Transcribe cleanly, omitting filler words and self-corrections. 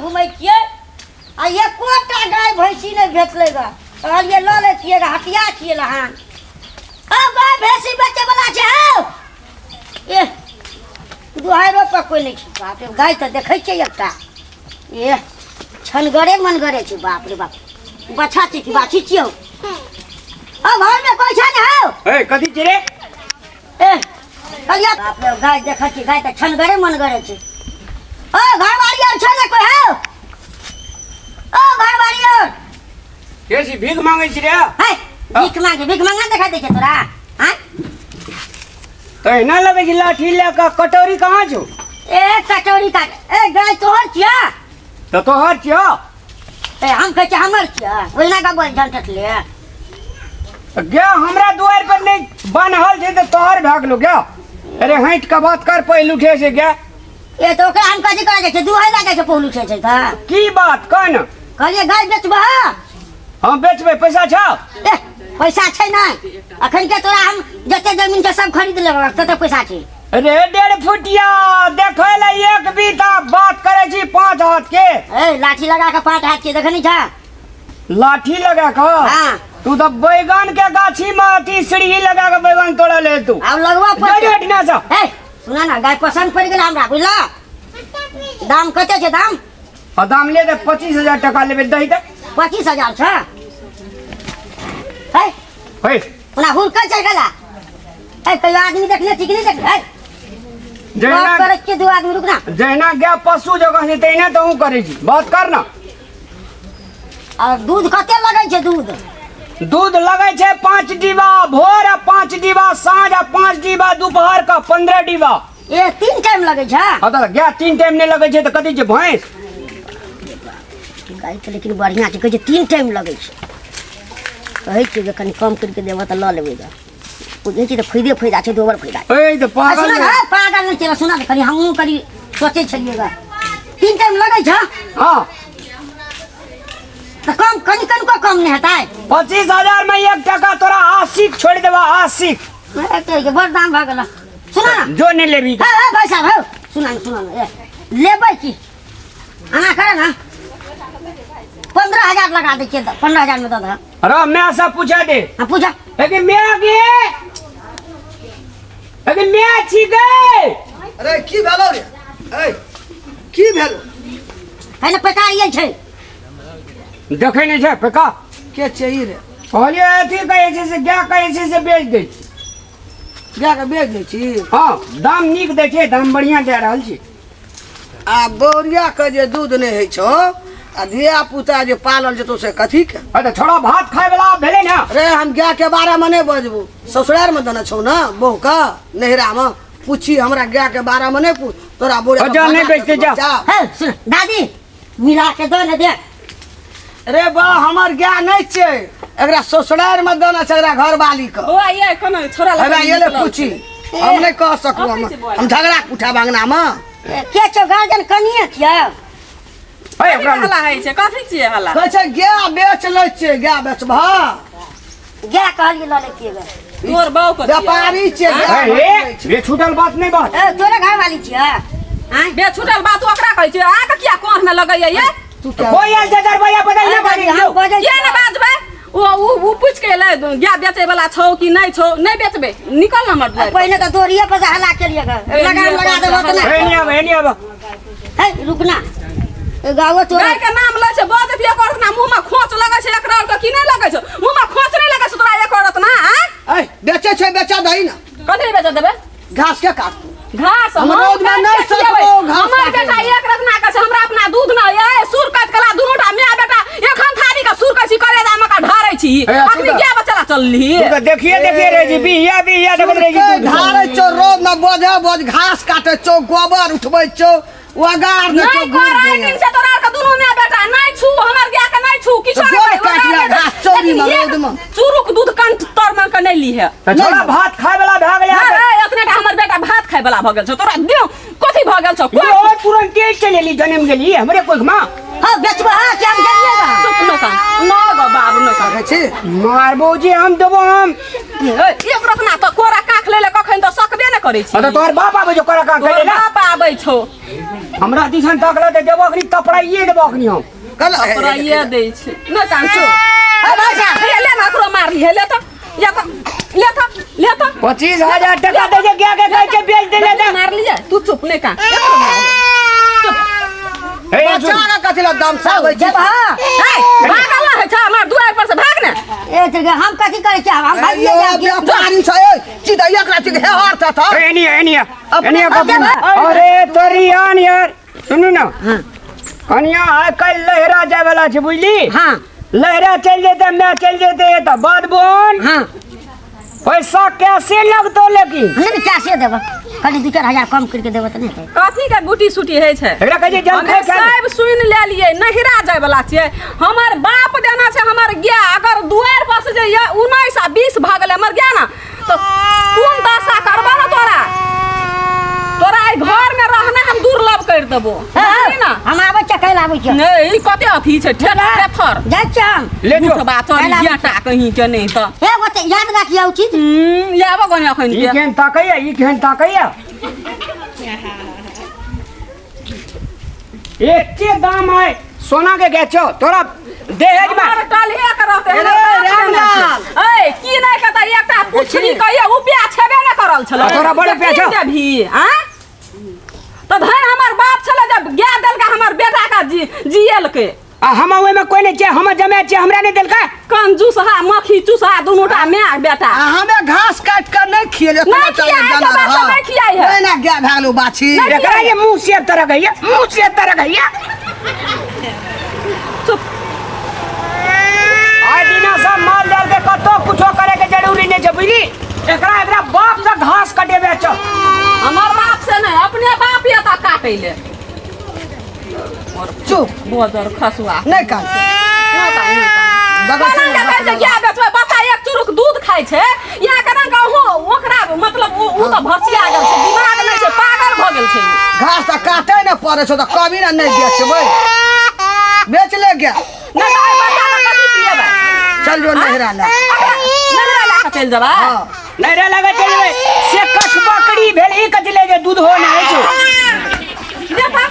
घुमै छियै आ एकोटा गाय भैंसी नहि भेटलै गा। कहलियै लऽ लै छियै गा, हटिया छियै लहान। हौ गाय भैंसी बेचै बला छै हौ। ए दुहाइरो पर कोइ नहि छै। बाप रे, गाय तऽ देखै छियै एकटा, ए छनगरे मनगरे छै। बाप रे बाप, बछा छै कि बाछी छियौ? हौ घरमे कोइ छै ने हौ? ए कथी छै रे? ए कहलियै बाप रे, गाय देखै छी, गाय तऽ छनगरे मनगरे छै। ओ घरवाली आर छै ने कोइ हौ? ओ घरवाली आर के छी, भीख मांगै छी रे? है भीख मांगे, भीख मांगा देखा दै छै तोरा? आँय तहिना लगै छै लाठी लए कऽ। कटोरी कहाँ छौ? ए कटोरी का ए गाय तोहर छिया? तऽ तोहर छियौ। ए हम कहै छियै हमर छिया, ओहिना का बोल झंझट ले। गे हमरा दुआरि पर नहि बान्हल छै तऽ तोहर भए गेलो गे। अरे हटि कऽ बात कर, पहिल उठे छै गे। ए तऽ ओकरा हम कथी करै जाइ छै? दुहै लए जाइ छै, पहुलू छै छै तऽ की बात कह ने। कहलियै गाय बेचबह? हम बेचबै, पैसा छौ? ए पैसा छै नहि अखन के तोरा, हम जते जमीन छै सब खरीद लेबै तते पैसा छै। अरे 1.5 फुटिया देखै लए एक बीता, बात करै छी 5 हाथ के। ए लाठी लगा के 5 हाथ के देखै नहि छा? लाठी लगा कऽ? हाँ। तू तऽ बैगन के गाछी में अथी सीढ़ी लगा के बैगन तोड़ल है तू। आब लगबऽ पड़तै। जा हटिना से। ए सुना ना, गाय पसंद पड़ि गेल हमरा, बुझला? दाम कते छै दाम? आ दाम ले दे, 25,000 टका लेबै, दही दे। 25,000 छै? हे हे ओना हुड़कल चलि गेला। ए कहियो आदमी देखने छी कि नहि देखने? हे जहिना बात करै छियै दू आदमी, रुक ना। जहिना गाय पशु जगह छै तहिना तहूँ करै छी, बात कर ना। और दूध कते लगै छै दूध? दूध लगै छै 5 डिब्बा भोर आ 5 डिब्बा साँझ आ 5 डिब्बा दोपहर का, 15 डिब्बा। ए 3 टाइम लगै छै? हाँ तऽ गाय 3 टाइम नहि लगै छै तऽ कथी छै, भैंस? गाय तऽ लेकिन बढ़िआँ छै, कहै छै 3 टाइम लगै छै। कहै छियै जे कनि कम करिके देबऽ तऽ लऽ लेबै गे। बुझै छी तऽ फायदे फायदा छै, दोबर फायदा छै। ए तऽ पागल सुन ने, पागल नहि छै, सुन ने, कनि हमहूँ कनि सोचै छलियै गे। 3 टाइम लगै छै? हाँ। तऽ कम कनि कनिको कम नहि हेतै? 25,000 में 1 टका तोरा आशिक छोड़ि देबा, आशिक। बड़ दाम भऽ गेल। सुन ने, जो नहि लेबही। हे हे भाइ साहब, हौ सुन ने, सुन ने, ए लेबै की एना करे ना, 15,000 लगा दै छियै, 15,000 में दऽ दह। अरे मैं सब पूछा दे। हाँ पूछा। लेकिन मैं गे, लेकिन मैं छी गे। अरे की भेलो रे? ए की भेलो? है ने पैकार ये छै। देखै नहि छै पैका के छै रे? कहलियै अथी कहै छै से गाय कहै छै से बेच दै छी। गाय के बेच दै छी? हाँ दाम नीक दै छै, दाम बढ़िआँ दए रहल छी। आ बौरिया के जे दूध नहि होइ छौ आ धिया पुता जे पालल जेतौ से कथी के? अरे छोड़ा, भात खाय वाला भेलै ने। रे हम गाय के बारे में नहि बजबू, ससुरार में देने छौ ने बहू के, नैहरा में पूछी, हमरा गाय के बारे में नहि पूछ। तोरा बोरिया जा, नहि बेचते, जा। हे सुन दादी, मिला के दो ने दे। रे बा हमर गाय नहि छै, एकरा ससुरार में देने छै एकरा घरवाली के। बौआ ये कोना छोरा लग हमरा ये ले पूछी, हम नहि कह सकबो, हम झगड़ा उठाब अंगना में। के छौ गार्जियन? कनिए छियै? हे ओकरा हल्ला होइ छै, कथी छियै हल्ला? कहै छै गाय बेच लै छियै, गाय बेचबह? गाय कहलियै लऽ लेतियै गे। तोर बौ के छियै। व्यापारी छियै, गाय हे बेच लै छियै। हे छूटल बात नहि बात। ए तोरे घरवाली छियै? आँय बे छूटल बात ओकरा कहै छियै, अहाँके किया कोह में लगैया ये? तू क्या कोई आयल छै दरबैया बदल ए नहि दादी, हम बाजि बजै किया ने बाजबै? ओ ओ ओ पूछि के एलै गाय बेचै वाला छौ कि नहि छौ? नहि बेचबै, निकल न हमर दुआरि पर। पहिने तऽ दोरिये पर से हल्ला केलियै गे, लगाम लगा देबो तऽ नहि। हे नहीं आब, हे नहीं आब। हे रुक ना, ए गावो तोरा गाय के नाम लै छै, बजत एक औरत ना, मुँह में खोच लगै छै एक औरत के कि नहि लगै छै? मुँह में खोच नहि लगै छै तोरा एक औरत ना? आँय ऐ बेचै छै, बेचा दही ना। कथी बेच देबै? घास के काटतू घास हम हम रौद में काटि नहि के सकबो, खियेबै। घास हमर काटै बेटा लए। एक रत्ना के छै, हमरा अपना दूध न ये सुर काटि कला दुनू टा my बेटा एखन थारी के सुर कहै छी करेजा मे का ढारै छी। ए, तू अखनी तऽ- गाय बचला चलली। तू तऽ देखिए देखिए रहै छी, बिहिया बिहिया देखैत रहै छी दूध। ढारै छौ रौद में, बोझे बोझ घास काटै छौ, गोबर उठबै छौ, ओगार दै छौ नहि गुड़ कर दिया। दिन से तोरा आर के दुनू my बेटा नहि छू, हमर गाय के नहि छू, किछो तऽ नहि गोड़ करी, काटि ओकरा ला, नहि घास चौरी लेकिन में, एक रौद में। चुरुक दूध कंठ तर में के नहि लीहे। तऽ छोड़ा, भात खाय वाला भए गेलै। हाँ, रे, एतने टा हमर बेटा भात खाय वाला भऽ गेल छौ, तोरा देह कथी भऽ गेल छौ? कोइ यो तुरंते चलि एली, जनम गेली हमरे कोख में। हाँ बेचबो, हाँ कि हम गेलियै रह। चुप न कान न गो बाबू न कान। देखै छी मारबो जे हम देबो हम। ए, एक रत्ना तऽ कोरा काख राख ले ले कखन तऽ सकबे ने करै छी तऽ तोहर बाप आबै छौ करा काम तोहर करे ना बाप आबै छौ हमरा दिसन तकला तऽ देबो अखनी तपड़ाइए देबो अखनी हम कल तपड़ाइए दै छै नहि कांचो हे ले ना एकरो मार ली ले तऽ या तऽ ले तऽ ले तऽ 25,000 टका दे जे गया के कहै छै बेच देले तऽ मार लिया तू चुप नहि कान एकरो मार ले। चुप हे बच्चा के कथी ला दम साबै छै जब हाँ हे भागल ना होइ छै हमर दुआरि पर से भाग ने ए तेरे हम कथी करै छी हम भागिए यो जाब व्यापारी छै ए चिदैया एकरा चिद हे हर था था एनी एनी एनी अपने- अरे तोरी आन यार सुनू ना कनिया आइ काल्हि लहरा जाय वाला छै बुझली हाँ लहरा चलि जेतै माय चलि जेतै तऽ बाद बोन हाँ पैसा कैसे लगतो लेकिन नहीं नहीं कैसे देबो खाली 2-4 हजार कम करके देबो तऽ नहीं हेतै। कथी के गुटी सुटी होइ छै एकरा कहै छै जलखै हमे खाय ले। सब सुनि लेलियै नहिरा जाय वाला छियै हमर बाप देना छै हमर गाय अगर दुआरि पर से जे ये 19 आ 20 भऽ गेलै हमर गाय ने तऽ कोन दशा करबो ने तोरा तोरा एहि घर में रहना हम दुर्लभ कर देबो बुझली ना हम आबै छियै काल्हि आबै छियै नहीं ई कते अथी छै ठेथर जाइ छियै हम ले जो उठबा चल काल्हि आबै बेटा कहीं के नहीं तऽ हे ओते याद राखियौ चीज आबो गने अखन ई के केहन ताकैया ई केहन ताकैया एते दाम है सोना के गाछ छौ तोरा दहेज में हमर टलहे के रहते ए हमर बाप देने रामलाल। छै। ए की नहीं कहता एकटा पुछली कहिया रुपया छेबे ने करल छलै आ तोरा बड़ रुपया छौ? देबही आँ तऽ धन हमर बाप छलै जब गाय देलका हमर बेटा का जी जियल के आ हम ओहिमे कोई नहीं छियै हम जमे छियै हमरा नहीं देलका कंजूस हा मक्खी चूसहा दुनूटा my बेटा आ हमे घास काट कर नहीं खियले नहीं खियाए है, तो बात नहीं खियाए है। नहीं ना गाय भए गेलो बाछी नहीं। एकरा ये मुंह से तरह गैया मुंह से तरह गैया चुप आइ दिना सब माल जाल के कतो कुछो करे के जरूरी नहीं छै बुझली एकरा एकरा बाप से घास कटेबे चल हमर बाप से नहीं अपने बाप ये तऽ काटै ले चुप बोजर खसुआ नहीं काट नहि काट, नहि काट। देखो कोना के कहै छै गाय बेचबै बच्चा एक चुरुक दूध खाइ छै यहाँ केना के अहूँ ओकरा मतलब ओ तऽ भसिया गेल छै दिमाग नहि छै पागल भऽ गेल छै ओ। घास तऽ काटे ने पड़े छौ तऽ कभी ने नहीं बेचबै बेच ले गया नहि तऽ एहि बच्चा के कथी पिएबै चल जो नहरा ले नहरा लए कऽ चलि जेबै हाँ नहीं रे लगे चल जेबै से कछ बकरी भेल ई कथी ले जे दूध हो ना होइ छै देखा